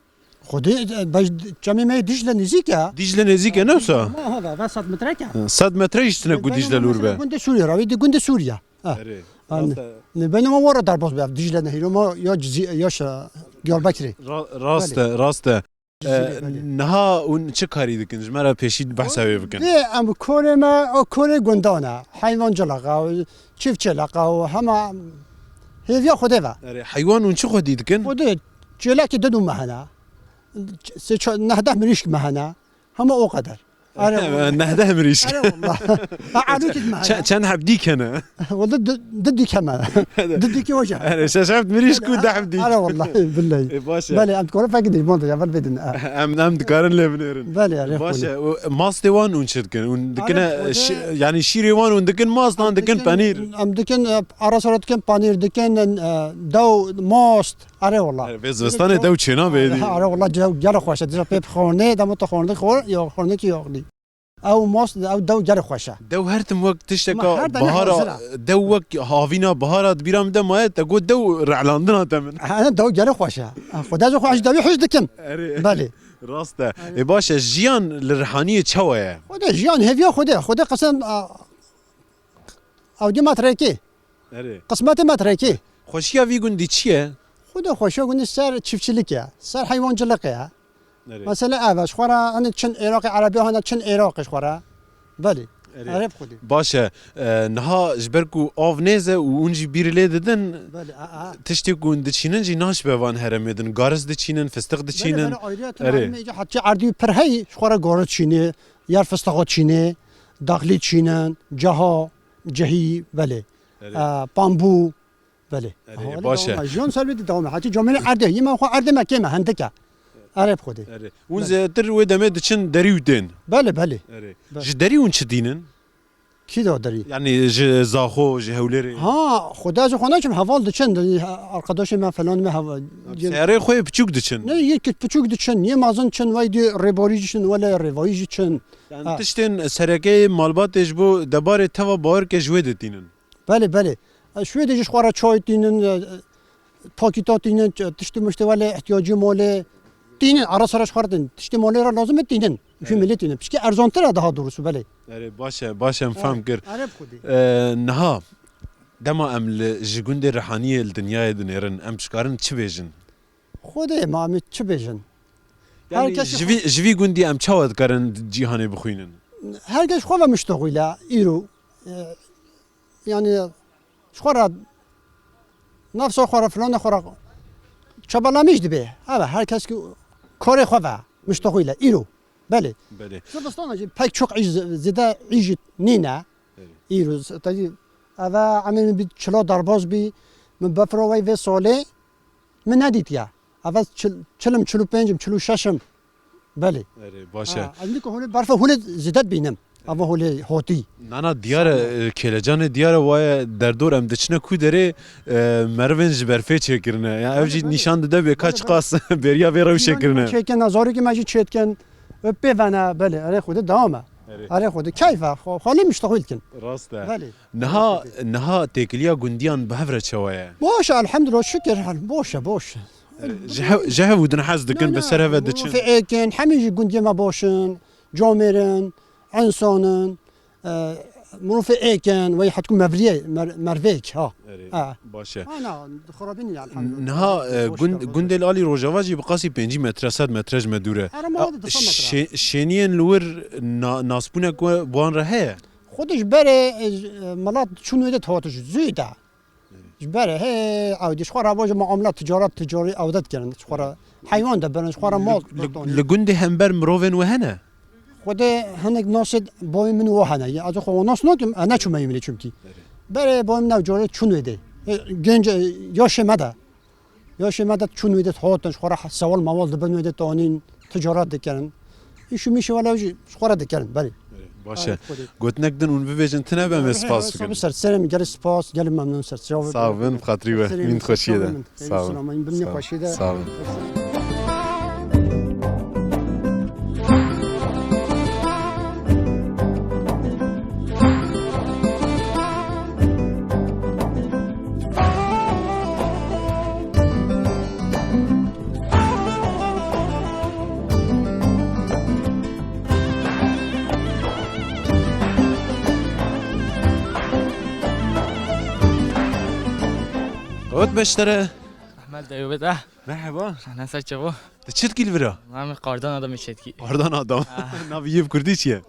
Xwedê, e, bej-, çemê me yê Dîcle nêzîk e. Dîcle nêzîk e, ne wisa? Ma ha, va, va sed metrek e. Sed metre jî tine ku Dîcle lûr be. Gundê Sûriye ra, wê dî gundê Sûriye. Ha. Erê. Rast e. Ne, ben ama wara derbas be, Dîcle nehîr, ama ya Cizî-, ya şa-, Diyarbekirê. Ra-, rast e, rast e. Cizîrê, E, belê. Niha hûn çi karî dikin? Ji me re pêşî behsa wê bikin. Vê em korê me, o korê gundan e. Heywan cilaka, çift çêlaka û hema hêviya Xwedê ve. Erê, heywan hûn çi xwedî dikin? Xwedê çêlekî didû me hene. Sê ça-, neh deh mirîşk me hene. Hema o qeder. Are wallah. Neh deh mirîşk. Are wallah. Ha, alûkî me hene. Çe-, çend heb dîk hene? Wala di, di dîk heme. Di dîkî hoca. Erê, şeş heft mirîşk û deh dîk. Are wallah, billahi. E, baş e. Belê, em dikarin fekî dîman de, ya, vel bêdin, ha. Em, em dikarin lê binêrin. Belê, erê. Baş e. Û mastê wan hûn çi dikin? Hûn dikine, Are, şi-, yani şîrê wan hûn dikin mast, an dikin penîr? Em dikin, e, ara sara dikin penîr, dikin, e, dew, mast. Are wallah. Erê, vê zivistanê dew çêna bê dî. Are wallah, dew gelek xweş e. Dîsa pê xornê, dema tu xornê xor, ya xornê ki yoxlî. Ew mast, ew dew gelek xweş e. Dew her tim wek tişteka bahara, dew wek havîna bahara di bîra min de maye, te got dew re'landina te min. Hene, dew gelek xweş e. Xwedê ez xweş dewî hîç dikim. Erê. Belê. Rast e. Ê baş e, jiyan li Rihaniyê çawa ye? Xwedê jiyan hêviya Xwedê. Xwedê qisem, a, ew dî me trekê. Erê. Qismetê me trekê. Xweşiya vî gundî çi ye? Xwedê xweşiya gundî ser çiftçilik e. Ser heywancılık e. Erê. Mesela ev e, ji xwe re, hani çin Iraqê, Erebiya hene çin Iraqê ji xwe re. Belê. Erê. Erê bi Xwedê. Baş e. E, niha ji ber ku av nêze û hûn jî bîr lê didin, belê, a, a. Tiştê ku hûn diçînin jî naşibe van heremê din. Garis diçînin, fistiq diçînin. Belê, belê, ayrıyetin. Erê. Heremê îca hetice erdî pir hey, ji xwe re garis çînê, yer fistiqa çînê, daxlî çînin, ceha, cehî, belê. Erê. E, pambû, belê. Erê, aha, baş e. Jiyan ser wê didawam e. Hetice camêrê erdê, yê me xwe erdê me kêm e, hindik e. Erê bi Xwedê. Erê. Hûn zêdetir wê demê diçin derî û tên? Belê, belê. Erê. Belê. Ji derî hûn çi dînin? Kî da derî? Yani ji Zaxo, ji Hewlêrê? Ha, Xwedê ez xwe naçim, heval diçin. Arkadaşê me, felanê me, heval. Seyarê xwe yê piçûk diçin? Ne, yê piçûk diçin, yê mezin çin, wey dî rêbarî jî çin, wele rêvayî jî çin. Yani tiştên sereke yê malbatê ji bo debarê teva bawer ke ji wê de tînin? Belê, belê. E, ji wê de jî ji xwe re çay tînin, e, pakîta tînin, ç-, tiştê miştê wele ihtiyacê malê tînin, ara sere ji xwe re tînin. Tiştê malê re lazim e tînin. Ji Evet. Milê tînin. Pişkî erzantir e daha doğrusu, belê. Erê, baş e, baş e, em fam kir. Erê bi Xwedê. E, niha, dema em li, ji gundê Rihaniyê li dinyayê dinêrin, em dikarin çi bêjin? Xwedê, ma em ê çi bêjin? Yani, Herkes ji vî, ji vî gundî em çawa dikarin cîhanê bixwînin? Herkes xwe ve miştoxîle, îro. E, yani, ji xwe re, nefsa xwe re, filana xwe re çabalamîş dibe. Eve, her kes ki karê xwe ve, miştoxîle, îro. Belê. Belê. Zivistana jî pek çok îş, zêde îş jî nîne. Belê. Îro, tabii, eve, emê min bî çila derbas bî, min befira wey vê salê, min nedîtiye. Eve çil, çilim, çil û pêncim, çil û şeşim. Belê. Erê, baş e. Ha, ez nîko holê berfa holê zêde dibînim. Ava holê hotî. Nana diyar e, kêlecanê diyar e, waye derdor em diçine ku derê, e, merivên ji berfê çêkirine. Ya ev jî nîşan dide bê ka çiqas beriya vê rewşê kirine. Çêkin, zarokê me jî çêdikin. Pê vene, belê, erê Xwedê dewam e. Erê. Erê Xwedê, keyf e, xwe, xwe lê miştoxîl dikin. Rast e. Belê. Niha, niha têkiliya gundiyan bi hev re çawa ye? Baş e, elhamdülillah, şükür, hal-, baş e, baş e. Ji hev, ji hev û din hez dikin, bi ser hev ve diçin. Mirovê êk in, hemî jî gundiyê me baş in, camêr in, însan in, e, mirovê êk in, wey hetku mevriyê, mer-, mervêk, ha. Erê, ha. Baş e. Ha, na, xirabî nîne, elhamdülillah. Niha, e, gund-, gundê li alî rojava jî bi qasî pêncî metre, sed metre ji me dûr e. Herê, ma hadi du sed metre. Şê-, şêniyên li wir na-, nasbûnek we bi wan re heye? Xwedê ji berê, e, milat çûn wê de dihat ji zû de. Ji ber hê ew dî ji xwe re bo ji muamela ticaret, ticarî ew de dikirin. Ji xwe re heywan de birin, ji xwe re mal Li, li gundê hember mirovên we hene? Xwedê hinek nasê boyê min û hene. Ya ez xwe nas nakim, ez neçûme yê min ê çimkî. Berê boyê min ew carê çûn wê dê. E, genc, e, yaşê me de. Yaşê me de çûn wê dê hatin, ji xwe re sewal mewal dibin wê dê tanîn, ticaret dikirin. Îş û mîşê wele jî ji xwe re dikirin, belê. Baş e. Erê, Xwedê. Gotinek din hûn bibêjin tune be, em ê spas bikin. Ser serê min, gelek spas, gelek memnun ser. Sağ bin, bi xatirî we. Min xweşiyê de. Sağ bin. Sağ bin. Sağ bin. Qewet beştere. Ahmet Eyüp'e de. Merhaba. Sen nasıl çabuk? Te çi dikî li vira? Lan kardan adamı çetki. Kardan adam. Ah. Navê yê bi kurdî çi ye?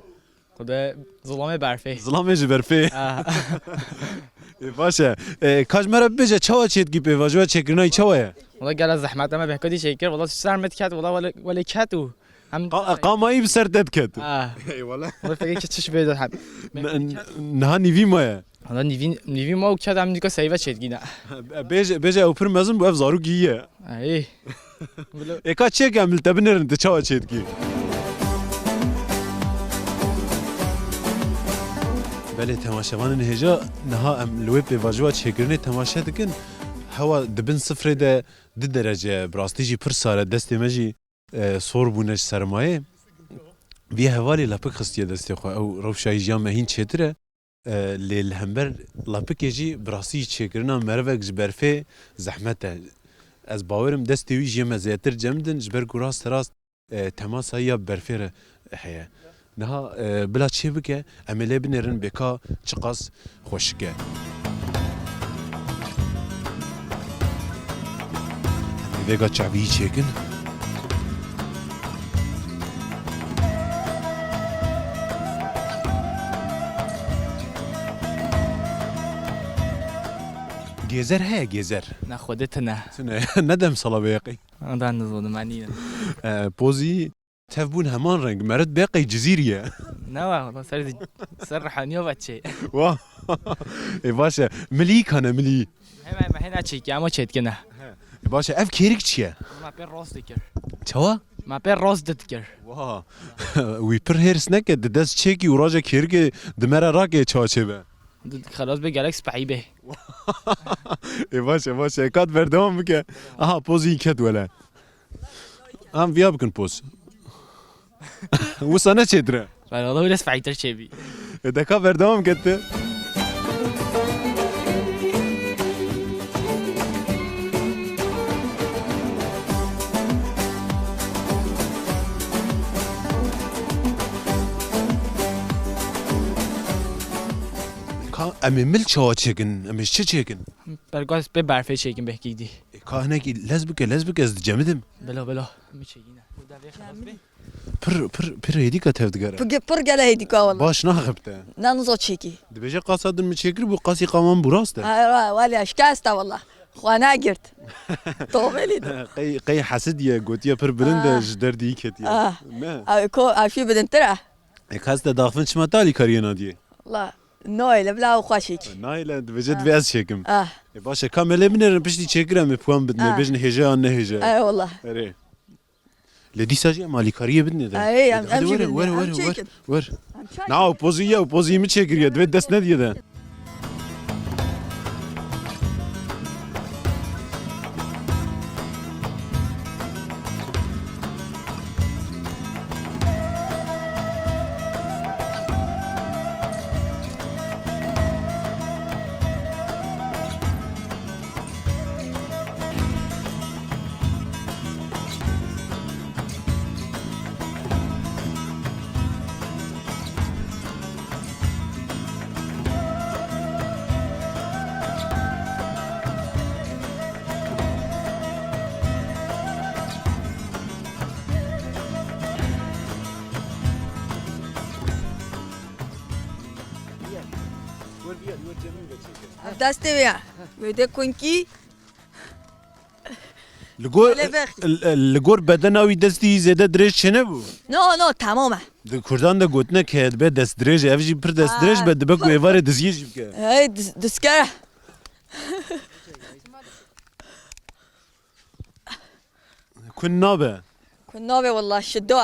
Xwedê zilamê berfê. Zilamê ji berfê. Ah. Ê, baş e. Ê, ka ji me re bibêje, çawa çêdikî pêvajoya çêkirina wî çawa ye? Wala gela zehmet, em behketî çêkir, wala ser me diket, wala wele, wele ket û hem Qa-, qamayî bi ser te diket. Ah. Eyvallah. Wala fekê çi çiş bêde hem. N-, n-, niha nîvî ma ye. Wala nîvî, nîvî ma û ket em dîka seyve çêdikîne. Bêje, bêje ew pir mezin bû, ev zarokî ye. Ey. Ê ka çêke em li te binêrin, tu çawa çêdikî? Belê temaşevanên hêja, niha em li wê pêvajoya çêkirinê temaşe dikin. Hewa di bin sifrê de du derece ye, bi rastî jî pir sar e, destê me jî, e, sor bûne ji sermayê. Vî hevalê lepik xistiye destê xwe, ew rewşa jiya me hîn çêtir e. E, lê li hember lapikê jî bi rastî jî çêkirina merivek ji berfê zehmet e. Ez bawerim destê wî jê me zêtir cem din, ji ber ku rasterast E, temasa ya berfê re heye. Niha, e, bila çê bike, em ê lê binêrin bê ka çiqas xweşik e. Em ê vêga çavî çêkin. Gêzer heye, gêzer. Ne, xwedê tune. Tune. Ne dem sala vê yeqî. Adan nizodim, enî. E, pozî tev bûn heman reng. Meret bê qey Cizîrî ye. Ne wa, wala ser, ser rihaniya ve çê. Wa. E, baş e. Milî kane milî. Hemen me hena çêkî, ama çêtkine. E, baş e. Ev kêrik çi ye? Ma pê rast dikir. Çawa? Ma pê rast dikir. Wa. Wî pir hêrs neke, di dest çêkî û raje kêrikê di me re rake çawa çêbe. Xelas be, gelek spehî be. E, baş e, baş e. Kat berdewam bike. Aha, pozî ket wele. Em viya bikin poz. Wisa ne çêtir e? Wala wî dest feytir çêbî. E, deka berdewam kete. Ka em ê mil çawa çêkin? Em ê çi çêkin? Bergaz pê berfê çêkin behkî dî. E, ka hinekî lez bike, lez bike, ez dicemidim. Bilo, bilo. Em çêkîne. Pir, pir, pir hêdîka tev digere. Pir, pir gele hêdîka wala. Baş naxebite. Ne nizo çêkî. Dibêje qasa din min çêkir bû, qasî qaman bû rast e. Ha, ha, wala şikeste wala. Xwe negirt. Tomelî de. Qey, qey hesid ye, gotiye pir bilind e, ah, ji derdî ketiye. Ah. Ne? Ew ko, ew şî bilindtir e. E, kas te daxvin çima te alîkariyê nadiyê? Wala, nayê le bila ew xwe çêkî. Nayê le, dibêje divê ez çêkim. Ah. E, baş e, ka me lê binêrin piştî çêkir em ê puan bidin, ah, bêjin hêje yan ne hêje. Ey wala. Erê. Lê dîsa jî em alîkariyê bidinê de. Ey, em, hadi em jî were, bidinê, were, em were, were, çêkin. Wer. Em çay. Na, o pozî ye, o pozî min çêkiriye, divê dest nediye de. Ev destê wê ye. Wê de kunkî. Li gor, li, li gor bedena wî destî zêde dirêj çênebû? No, no, tamam e. Di kurdan de gotine ke dibe dest dirêj, ev jî pir dest dirêj be, dibe ku êvarê diziyê jî bike. Hey, diz-, diskere. Kun nabe? Kun nabe wallah, şido.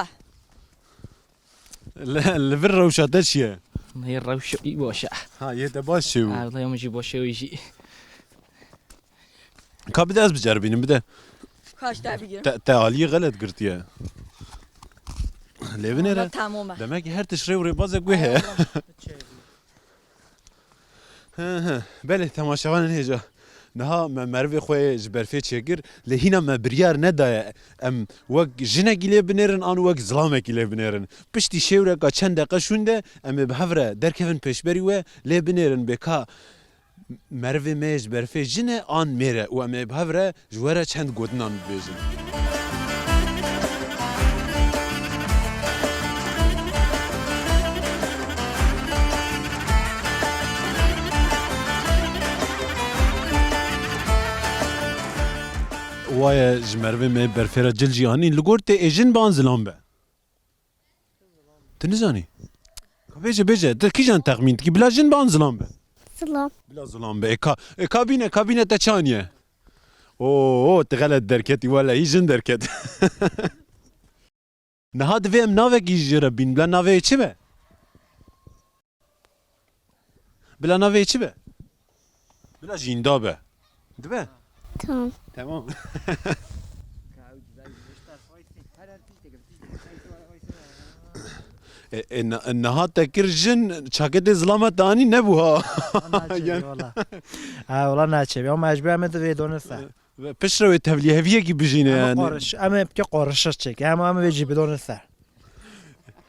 Li, li vir rewşa te çi ye? Hê rewş î baş e. Ha, yê te baş çêbû. Ha, wala min jî baş e wî jî. Ka bide ez biceribînim, bide. Kaç te bigir? Te, te aliyê xelet girtiye. Lê binêre. Tamam e. Demek ki her tişt rê û rêbazek wê heye. Hi hi. Belê, temaşevanên hêja. Niha me merivê xwe ji berfê çêkir, lê hîna me biryar nedaye em wek jinekî lê binêrin an wek zilamekî lê binêrin. Piştî şêwreka çend deqe şûnde em ê bi hev re derkevin pêşberî we lê binêrin bê ka merivê me yê ji berfê jin e an mêr e û em ê bi hev re ji we re çend gotinan bibêjin. Waye ji merivê me berfê re cil jî anîn. Li gor te ê jin be an zilam be? Tu nizanî? Ka bêje, bêje, tu kîjan texmîn dikî? Bila jin be an zilam be? Zilam. Bila zilam be. E ka, e ka bîne, ka bîne te çi aniye? Oo, tu xelet derketî, welehî jin derket. Niha divê em navekî ji re bîn. Bila navê çi be? Bila navê çi be? Bila Jînda be. Dibe? Tamam. Tamam. E, e, na-, niha te kir jin, çaketê zilama te anî, nebû ha. Naçe, yani. Wala. Ha, wala naçe. Ama ez bi em divê donirse. Piştre wê tevlîheviyekî bijîne Em yani. Qoriş, em ê bike qorişa çêke. Em, em vê jî bidone ser.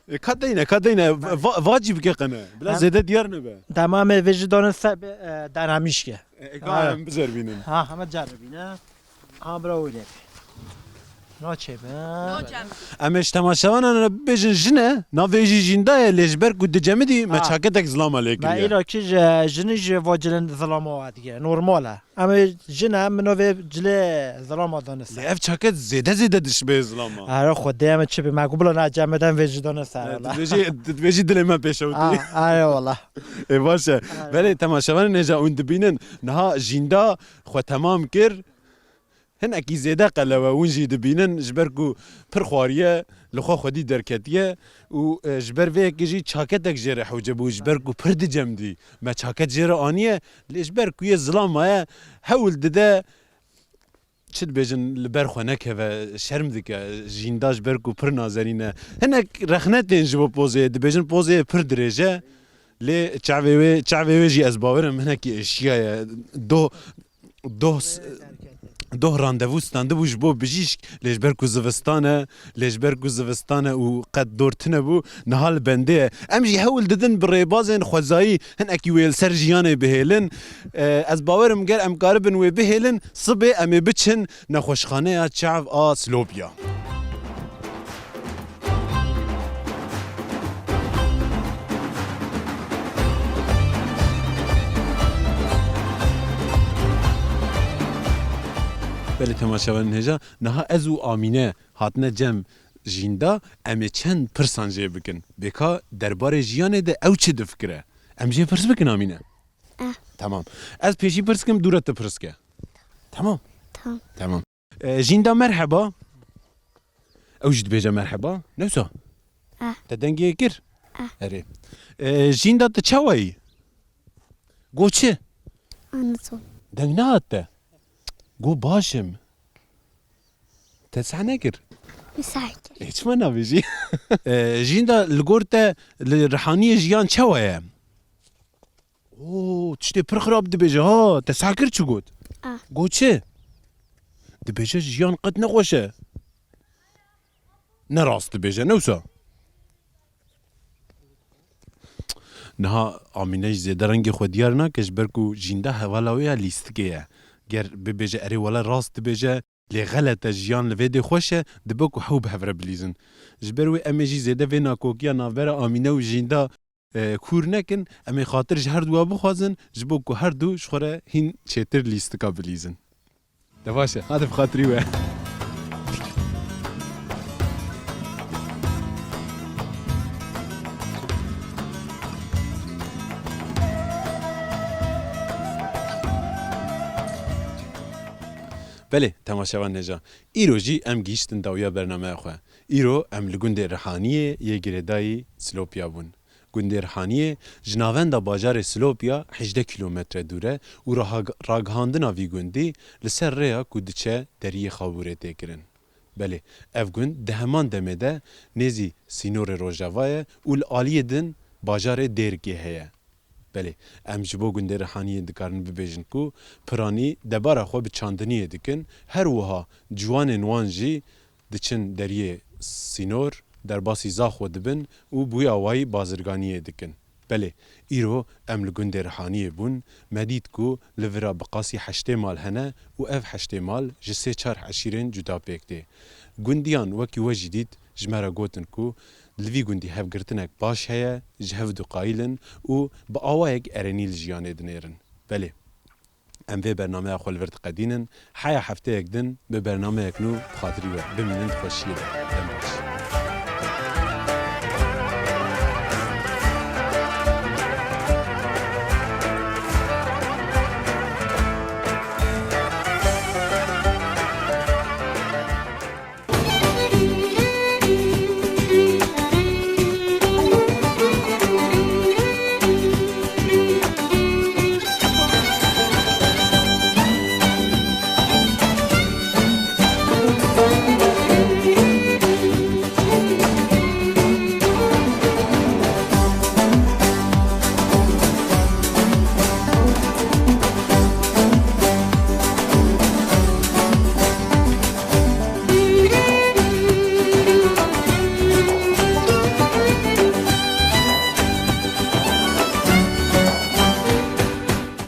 E, ka deyne, ka deyne. Va, va jî bike qene. Bila Em zêde diyar nebe. Tamam, em vê jî done ser be, e, danamişke. E, e, ka Ha. em bizerbînin. Ha, heme ceribîne. Ha, bira wî lê. Naçê be. Em ê ji temaşevanan re bibêjin jin e, navê jî Jînda ye, lê ji ber ku dicemidî me Ha. çaketek zilama lê Me kiriye. îro kî ji, jinî ji vo cilên zilama wa dike. Normal e. Em ê jin e, min o vê cilê zilama dane Lê ser. ev çaket zêde zêde dişibê zilama. Are Xwedê em çi bê, me ku bila na cemeden vê jî dane ser, Ha, wala. dibêjî, dibêjî dilê me pêşewtî. Ha, are wala. Ê, baş e. Are. Belê, temaşevanên hêja hûn dibînin. Niha Jînda xwe temam kir. Hinekî zêde qelewe hûn jî dibînin, ji ber ku pir xwariye, li xwe xwedî derketiye û, e, ji ber vê yekê jî çaketek jê re hewce bû, ji ber ku pir dicemdî. Me çaket jê re aniye, lê ji ber ku yê zilam maye, hewl dide, çi dibêjin, li ber xwe nekeve, şerm dike, Jînda ji ber ku pir nazenîn e. Hinek rexne tên ji bo pozê, dibêjin pozê pir dirêj e, lê çavê wê, çavê wê jî ez bawerim hinekî êşiyaye. Doh, doh s-, doh randevû standibû ji bo bijîşk, lê ji ber ku zivistan e, lê ji ber ku zivistan e û qet dor tune bû, niha li bendê ye. Em jî hewl didin bi rêbazên xwezayî hinekî wê li ser jiyanê bihêlin. E, ez bawerim ger em karibin wê bihêlin, sibê em ê biçin nexweşxaneya çav a Silopya. Belê temaşevanên hêja, niha ez û Amîne hatine cem Jînda, em ê çend pirsan jê bikin. Bêka derbarê jiyanê de ew çi difikire? Em jê pirs bikin, Amîne? Eh. Tamam. Ez pêşî pirs kim, dû re tu pirs ke. Tamam? Tamam. Tamam. E, Jînda merheba. Ew jî dibêje merheba. Ne wisa? Eh. Te dengê kir? Eh. Erê. E, Jînda tu çawa yî? Go çi? Anizon. Deng nehat te? Go baş im. Te seh nekir? Min seh kir. Ê, çima nabêjî? E, Jînda li gor te li rihaniyê jiyan çawa ye? Oo, tiştê pir xirab dibêje ha. Te seh kir çi got? Ah. Got çi? Dibêje jiyan qet nexweş e. Ne rast dibêje, ne wisa? Niha Amîne jî zêde rengê xwe diyar nake, ji ber ku Jînda hevala wê ya lîstikê ye. Ger bibêje erê wele rast dibêje, lê xelet e, jiyan li vê dê xweş e, dibe ku hew bi hev re bilîzin. Ji ber wê em ê jî zêde vê nakokiya navbera Amîne û Jînda e, kûr nekin, em ê xatir ji her duwa bixwazin, ji bo ku her du ji xwe re hîn çêtir lîstika bilîzin. De baş e, hadi bi xatirî we. Belê, temaşevan hêja. Îro jî em gihîştin dawiya bernameya xwe. Îro em li gundê Rihaniyê yê girêdayî Silopya bûn. Gundê Rihaniyê ji navenda bajarê Silopya hejdeh kîlometre dûr e û raha-, ragihandina vî gundî li ser rêya ku diçe deriyê Xabûrê tê kirin. Belê, ev gund di heman demê de nêzî sînorê Rojava ye û li aliyê din bajarê Dêrikê heye. Belê, em ji bo gundê Rihaniyê dikarin bibêjin ku piranî debara xwe bi çandiniyê dikin, her wiha ciwanên wan jî diçin deriyê sînor, derbasî Zaxo dibin û bi wî awayî bazirganiyê dikin. Belê, îro em li gundê Rihaniyê bûn, me dît ku li vira bi qasî heştê mal hene û ev heştê mal ji sê çar eşîrên cuda pêk tê. Gundiyan wekî we jî dît, ji me re gotin ku li vî gundî hevgirtinek baş heye, ji hev du qayîl in û bi awayek erênî li jiyanê dinêrin. Belê. Em vê bernameya xwe li vir diqedînin. Heya hefteyek din bi bernameyek nû bi xatirî we. Bimînin di xweşiyê de. Dem baş.